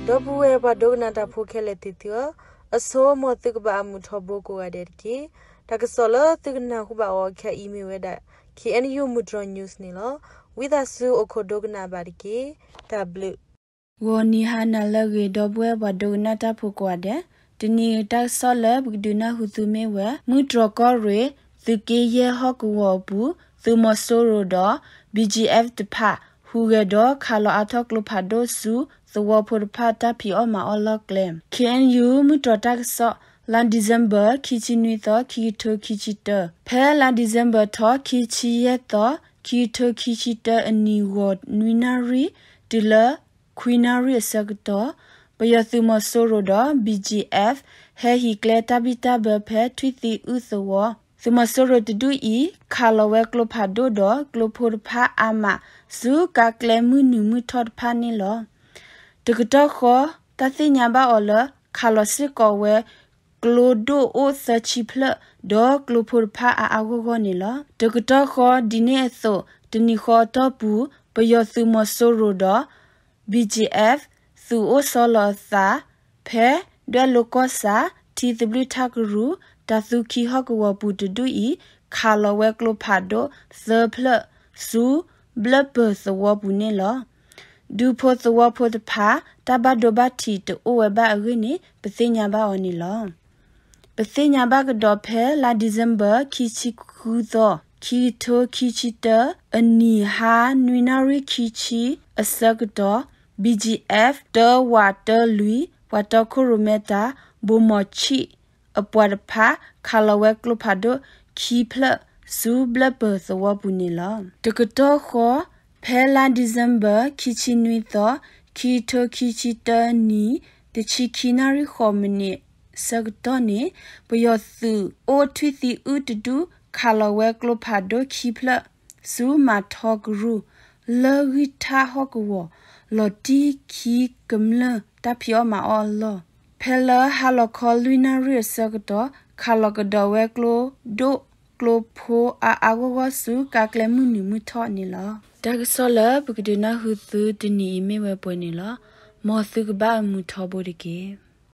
ဒီပုၢ်ဝဲၢ်ပှၤဒိကနၣ်တၢ်ဖိခဲလၢာ်သ့ၣ်သုဧၢ, အဆိ မ်သုကဘၣ်အမုာ်ထီဘိကိးဂၤဒဲးတက့ၢ်. တၢ်ကစီၣ်လၢသုကနၢ်ဟူဘၣ်အီၤခဲအံၤမ့ၢ်ဝဲဒၣ် K N U မုၢ်တြီၤ news န့ၣ်လီၤ. ဝံသးစူၤအိၣ်ခိးဒိကနၣ်ဘၣ်တက့ၢ်. တၢ်ဘျုး ဂီၤနံၤဟါနၤလၢအဂ့ၤ ဒီပုၢ်ဝဲၢ်ပှၤဒိကနၣ်တၢ်ဖိကိးဂၤဒဲး, တနံၤအံၤတၢ်ကစီၣ်လၢပကဒုးနၢ်ဟူသုမ့ၢ်ဝဲ မုၢ်တြီၤကီၢ်ရ့ၣ် သုးက့ယဲၢ်ဟီၣ်ကဝီၤအပူၤ သုးမီၤစိရိၤဒီး B G F တဖၣ် ဟူးဂဲၤဒီးခးလီၤအါထီၣ်ကျိဖးဒိၣ်ဆူ သဝီဖိတဖၣ်တၢ်ဖံးအီၣ်မၤအီၣ်လီၢ်ကျဲ. K N U မုၢ်တြီၤတၢ်ကစီၣ် လါဒံၣ်စ့ဘၢၣ် ခံဆံနွံသီ ခံကထိခံဆံတၢ, ဖဲလါဒံၣ်စ့ဘၢၣ်ထီၣ် ခံဆံယဲၢ်သီ ခံကထိခံဆံတၢအနံၤ ဂီၤနွံနၣ်ရံၣ် တုၤလၢ ခွံနၣ်ရံၣ်အဆၢကတီၢ်, ပယီၤသုးမီၤစိရိၤဒီး B G F ဟဲဟံးကျဲတၢ်ဘံၣ်တၢ်ဘၢဖဲထွံၣ်သံအုၣ်သဝီ, သုးမီၤစိရိၤတဒူၣ်အံၤ ခးလီၤဝဲကျိဖးဒိၣ်ဒီးကျိဖိတဖၣ်အါမး ဆူကါကျဲမုၢ်နုာ်မုၢ်ထီၣ်တဖၣ်န့ၣ်လီၤ. တကတီၢ်ဃီ တၢ်သ့ၣ်ညါဘၣ်အီၤလၢ ခးလီၤစ့ၢ်ကီးဝဲ ကျိဒိၣ်အိၣ်သၢဆံဖျၢၣ် ဒီးကျိဖိတဖၣ်အါအါဂီၢ်ဂီၢ်န့ၣ်လီၤ. တကတီၢ်ဃီ ဒ်န့ၣ်အသိး တနံၤဃီအတီၢ်ပူၤ ပယီၤသုးမီၤစိရိၤဒီး B G F သုးအိၣ်ဆီလီၤအသး ဖဲဒွဲၣ်လိၤကီၢ်ဆၣ် ထံသဘျုၣ်ထၣ်ကရူၢ် တၢ်သူခံဟီၣ်ကဝီၤပူၤတဒူၣ်အံၤ ခးလီၤဝဲကျိဖးဒိၣ်သၢဖျၢၣ် ဆူဘျၢၣ်ပၢၤသဝီပူၤန့ၣ်လီၤ. ဒူဖိသဝီဖိတဖၣ် တၢ်ဘၣ်ဒိဘၣ်ထံးတအိၣ်ဝဲဘၣ်အဂ့ၢ်န့ၣ် ပသ့ၣ်ညါဘၣ်အီၤန့ၣ်လီၤ. ပသ့ၣ်ညါဘၣ်ကဒီးဖဲလါဒံၣ်စ့ဘၢၣ် ခံဆံဃုသီ ခံကထိခံဆံတၢ အနံၤဟါနွံနၣ်ရံၣ်ခံဆံအဆၢကတီၢ် B G F တၢဝးတၢလွံၢ် ပှၤတီခိၣ်ရိၣ်မဲတၢ် ဘိးမီၤဆံး အပှၤတဖၣ် ခးလီၤဝဲကျိဖးဒိၣ်ခံဖျၢၣ် ဆူဘျၢၣ်ပၢၤသဝီပူၤန့ၣ်လီၤ. တကတီၢ်ဃီ ဖဲလါဒံၣ်စ့ဘၢၣ် ခံဆံနွံသီ ခံကထိခံဆံတၢနံၤ တဆံခံနၣ်ရံၣ်ဃိးမံးနံးဆၢကတီၢ်န့ၣ် ပယီၤသုးအိၣ်ထွံၣ်သံအုၣ်တဒူၣ် ခးလီၤဝဲကျိဖးဒိၣ်ခံဖျၢၣ် ဆူမၤထီကရူၢ် လၢဂံၢ်ထၣ်ဟီၣ်ကဝီၤ လီၤတံၢ်ခံကမျၢၢ်တၢ်ဖံးအီၣ်မၤအီၣ်အလီၢ်. ဖဲလၢဟါလီၤခီလွံၢ်နၣ်ရံၣ်အဆၢကတီၢ် ခးလီၤကဒီးဝဲကျိဒိၣ်ကျိဖိအါအါဂီၢ်ဂီၢ်ဆူကါကျဲမုၢ်နုာ်မုၢ်ထီၣ်န့ၣ်လီၤ. တၢ်ကစီၣ်လၢပကဒုးနၢ်ဟူသုတနံၤအံၤမ့ၢ်ဝဲပှဲၤန့ၣ်လီၤ. မ်သုကဘၣ်အမုာ်ထီဘိတက့ၢ်.